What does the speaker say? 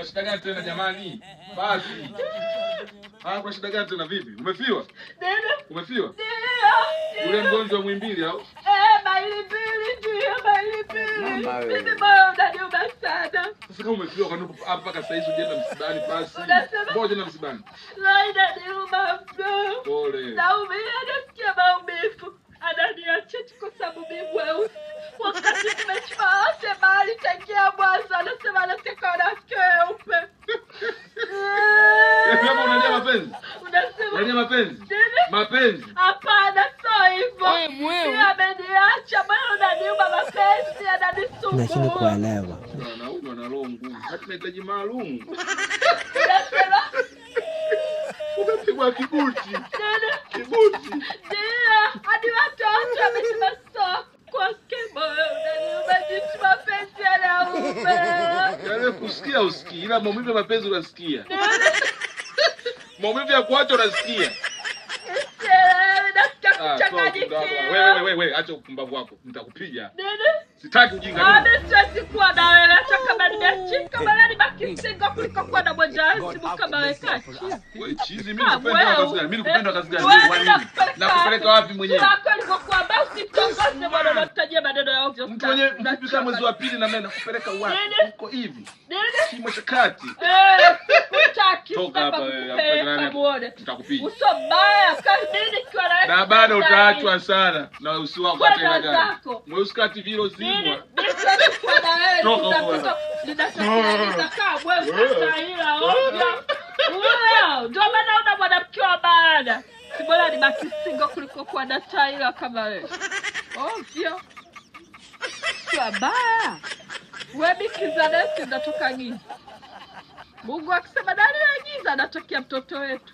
Kuna shida gani tena jamani? Basi. Ah, kuna shida gani tena vipi? Umefiwa? Nini? Umefiwa? Ndio. Yule mgonjwa Muhimbili au? Eh, Muhimbili ndio, Muhimbili. Mimi moyo unaniuma sana. Sasa kama umefiwa kwa nini hapa mpaka sasa hizi hujaenda msibani basi? Unasema? Mbona hujaenda msibani? Roho inaniuma mno. Pole. Naumia, nasikia maumivu. Ananiacha tu kwa sababu mimi mweusi. Wakati tumechukua wote mahali tangia mwanzo, anasema anataka wanawake weupe. Kama unalia mapenzi? Unasema Unalia mapenzi? nini? Mapenzi. Hapana, sio hivyo. Wewe Pia ameniacha, moyo unaniuma, mapenzi Nashindwa yananisumbua. kuelewa. Wanaume wana roho ngumu. Hata mahitaji maalum. Unasema Umepigwa kibuti. nini? Kibuti. Ndio, hadi watoto wamesema sio kwake, moyo unaniuma jinsi mapenzi yanauma. Yaani kusikia usikii, ila maumivu ya mapenzi unasikia. Maumivu ya kuacha unasikia. Sielewi, nasikia Ah, toa upumbavu. kuchanganyikiwa. Wewe wewe wewe, acha upumbavu wako. Nitakupiga. Nini? Sitaki ujinga Ah, mimi. mimi siwezi kuwa na wewe hata kama nimeachika, bora nibaki single kuliko kuwa na mwenza wazimu kama wewe. Kachi. Wewe chizi, mimi Ah, nakupenda wewe. kwa kazi gani? Mimi nakupenda kazi gani? Wewe Mimi kwa nini? nakupeleka Nakupeleka wapi mwenyewe? Wako alivyokuambia usitongoze bwana, unatajia maneno ya ovyo. Mtu mwenyewe mfupi kama mwezi wa pili na mimi nakupeleka wapi? Nini? Uko hivi. Nini? Kimo cha kati. Eh, sikutaki. Toka hapa wewe, Kupeleka hapa nani? muone. Nitakupiga. Uso mbaya kama nini kiwa na Na bado utaachwa sana na usi wako Kwenda hata ina gani. zako. Mweusi kati vile Nini? zimwa. Mimi siwezi kuwa na wewe. Toka huko. Nitakaa wewe utastahila ovyo. Wewe ndio maana una mwanamke wa maana. Si bora nibaki single kuliko kuwa na taila kama wewe. Ovyo. Sio baya. Wewe bikizanesi unatoka giza. Mungu akisema ndani ya giza anatokea mtoto wetu.